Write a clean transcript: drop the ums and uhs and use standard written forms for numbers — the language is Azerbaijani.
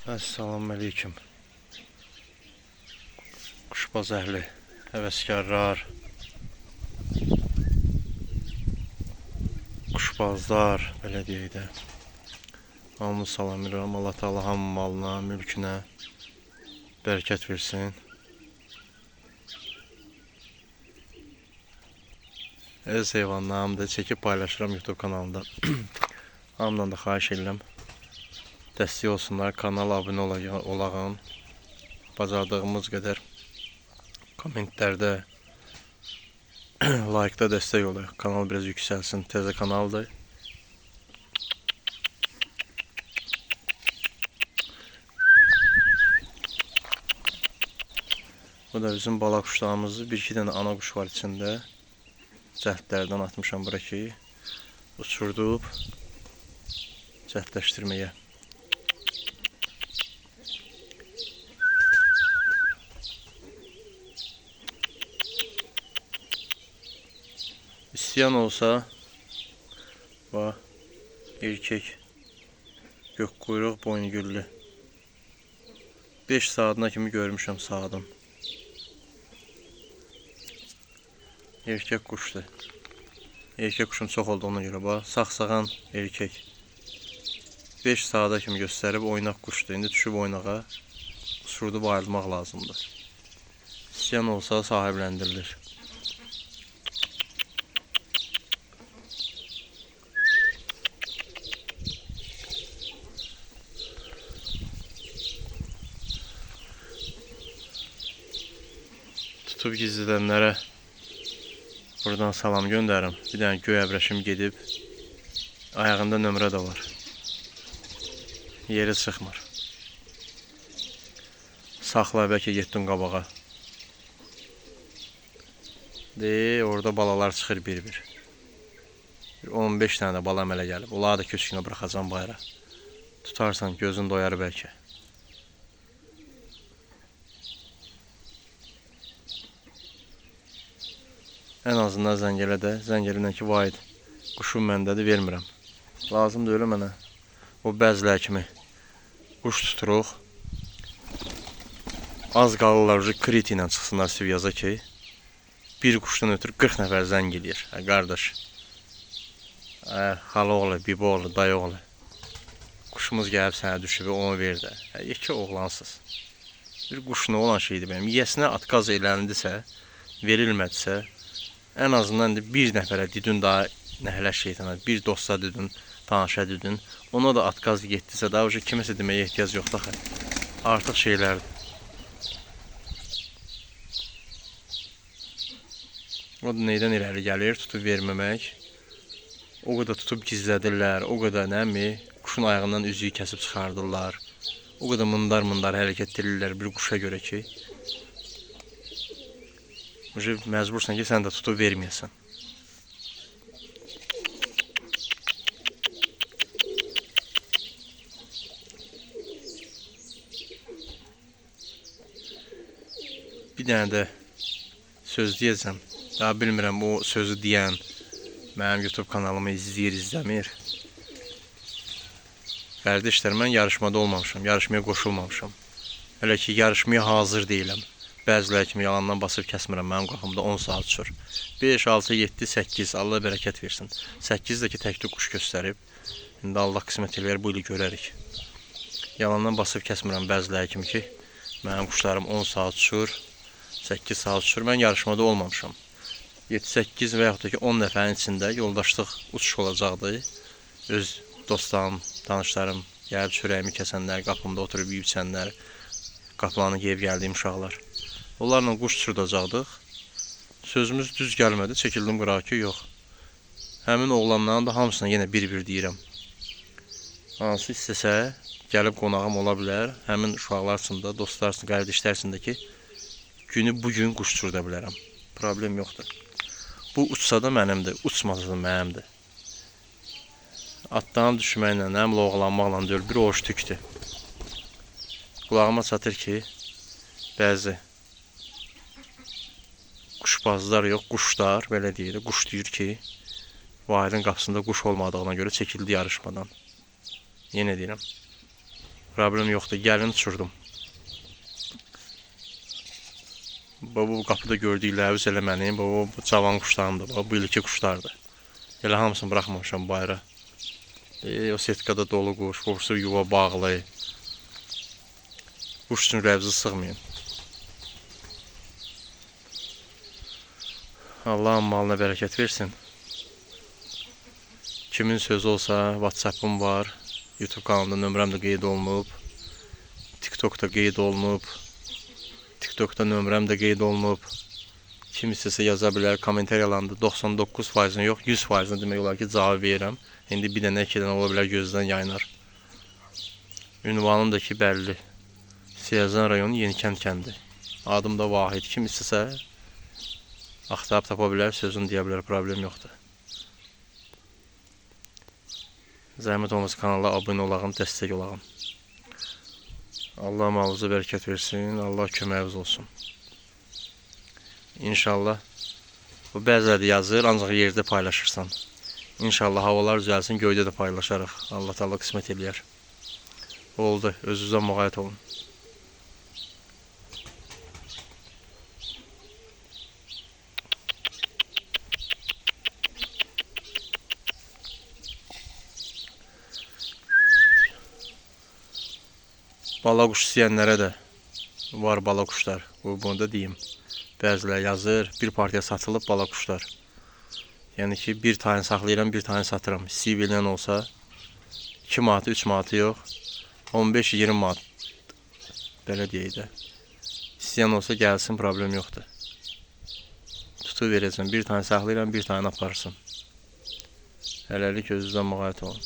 Assalamu aleyküm. Quşbaz əhli, həvəskarlar, quşbazlar, belə deyək də. Hamını salamlayıram. Allah Teala hamı malına, mülkünə bərəkət versin. Öz heyvanlarımı da çəkib paylaşıram YouTube kanalında. Hamıdan da xahiş edirəm. Dəstək olsunlar, kanala abunə olağın. Bacardığımız qədər kommentlərdə, like'da dəstək olaq. Kanal biraz yüksəlsin. Təzə kanaldır. Bu da bizim bala quşlarımızdır. Bir iki dənə ana quş var içində. Cəhdlərdən atmışam bura ki, uçurdub cəhdləşdirməyə. İstəyən olsa, bax, erkek, göqquyruq, boyngüllü. 5 saatına kimi görmüşəm saatın. Erkek quşdur. Erkek quşum çox oldu ona görə. Bax, sağsağan erkek. 5 saata kimi göstərib oynaq quşdur. İndi düşüb oynağa, uçurdub ayırmaq lazımdır. İstəyən olsa sahibləndirilir. Tutub gizlədənlərə buradan salam göndərim. Bir dənə göy əbrəşim gedib. Ayağında nömrə də var. Yeri çıxmır. Saxla, bəlkə getdin qabağa. De, orada balalar çıxır bir-bir. Bir 15 dənə də bala əmələ gəlib. Onları da köçkünə buraxacam bayıra. Tutarsan gözün doyar bəlkə. Ən azından zəng elə də, zəng eləyən ki, Vahid, quşum məndədir, vermirəm. Lazım deyil mənə. O bəzilər kimi quş tuturuq. Az qalırlar, kriti ilə çıxsınlar Sivyaza ki, bir quşdan ötürü 40 nəfər zəng eləyir. Hə, qardaş, hə, xala oğlu, bibi oğlu, dayı oğlu, quşumuz gəlib sənə düşüb, onu ver də. Hə, iki oğlansız. Bir quş nə olan şeydir mənim. Yiyəsinə atqaz eləndisə, verilmədisə, ən azından bir nəfərə didün daha nəhlə şeytana, bir dosta didün, tanışa didün. Ona da atqaz getdisə, daha uca kiməsə deməyə ehtiyac yoxdur axı. Artıq şeylərdir. O da neydən irəli gəlir? Tutub verməmək. O qədər tutub gizlədirlər, o qədər nəmi, quşun ayağından üzüyü kəsib çıxardırlar. O qədər mındar-mındar hərəkət edirlər bir quşa görə ki, məcbursan ki, sən də tutub verməyəsən. Bir dənə də söz deyəcəm. Daha bilmirəm, o sözü deyən mənim YouTube kanalımı izləyir, izləmir. Qardaşlar, mən yarışmada olmamışam, yarışmaya qoşulmamışam. Hələ ki, yarışmaya hazır deyiləm. Bəziləri kimi yalandan basıb kəsmirəm, mənim qapımda 10 saat uçur. 5, 6, 7, 8, Allah bərəkət versin. 8 də ki, təkli quş göstərib. İndi Allah qismət eləyər, bu ili görərik. Yalandan basıb kəsmirəm bəziləri kimi ki, mənim quşlarım 10 saat uçur, 8 saat uçur. Mən yarışmada olmamışam. 7, 8 və yaxud da ki, 10 nəfərin içində yoldaşlıq uçuş olacaqdı. Öz dostlarım, tanışlarım, gəlib çörəyimi kəsənlər, qapımda oturub yeyib içənlər, qapılarını geyib gəldiyim uşaqlar. Onlarla quş uçurdacaqdıq. Sözümüz düz gəlmədi, çəkildim qırağa ki, yox. Həmin oğlanların da hamısına yenə bir-bir deyirəm. Hansı istəsə, gəlib qonağım ola bilər. Həmin uşaqlar üçün də, dostlar üçün, qardaşlar üçün də ki, günü bugün quş uçurda bilərəm. Problem yoxdur. Bu uçsa da mənimdir, uçmasa da mənimdir. Atdan düşməklə, həm loğlanmaqla deyil, bir ovuç tükdür. Qulağıma çatır ki, bəzi quşbazlar yox, quşlar, belə deyir, quş deyir ki, Vahidin qapısında quş olmadığına görə çəkildi yarışmadan. Yenə deyirəm, Problem yoxdur. Gəlin uçurdum. Bu qapıda gördükləriniz elə mənim, bu cavan quşlarımdır, bu ilki quşlardır. Elə hamısını buraxmamışam bayıra. O setkada dolu quş, quşu yuva bağlı. Quş üçün ürəyinizi sıxmayın. Allahın malına bərəkət versin. Kimin sözü olsa WhatsApp-ım var. YouTube kanalında nömrəm də qeyd olunub. TikTokda qeyd olunub. TikTokda nömrəm də qeyd olunub. Kim istəsə yaza bilər. Kommentariyalarında 99%-ni yox, 100%-ni demək olar ki, cavab verirəm. İndi bir dənə, iki dənə ola bilər, gözdən yayınar. Ünvanım da ki, bəlli. Siyazan rayonu Yenikənd kəndi. Adım da Vahid. Kim istəsə axtarıb tapa bilər, sözünü deyə bilər, problem yoxdur. Zəhmət olmasa kanala abunə olağın, dəstək olağın. Allah malınıza bərəkət versin, Allah köməyiniz olsun. İnşallah. Bu bəziləri yazır, ancaq yerdə paylaşırsan. İnşallah havalar düzəlsin, göydə də paylaşarıq. Allah Teala qismət eləyər. Oldu, özünüzə müğayət olun. Bala quş istəyənlərə də var bala quşlar. Bunu da deyim. Bəziləri yazır, bir partiya satılıb bala quşlar. Yəni ki, bir tane saxlayıram, bir tane satıram. İstəyib eləyən olsa 2 manatı, 3 manatı yox, 15-20 manat. Belə deyək də. İstəyən olsa gəlsin, problem yoxdur. Tutub verəcəm. Bir tane saxlayıram, bir tane aparsın. Hələlik özünüzə müğayət olun.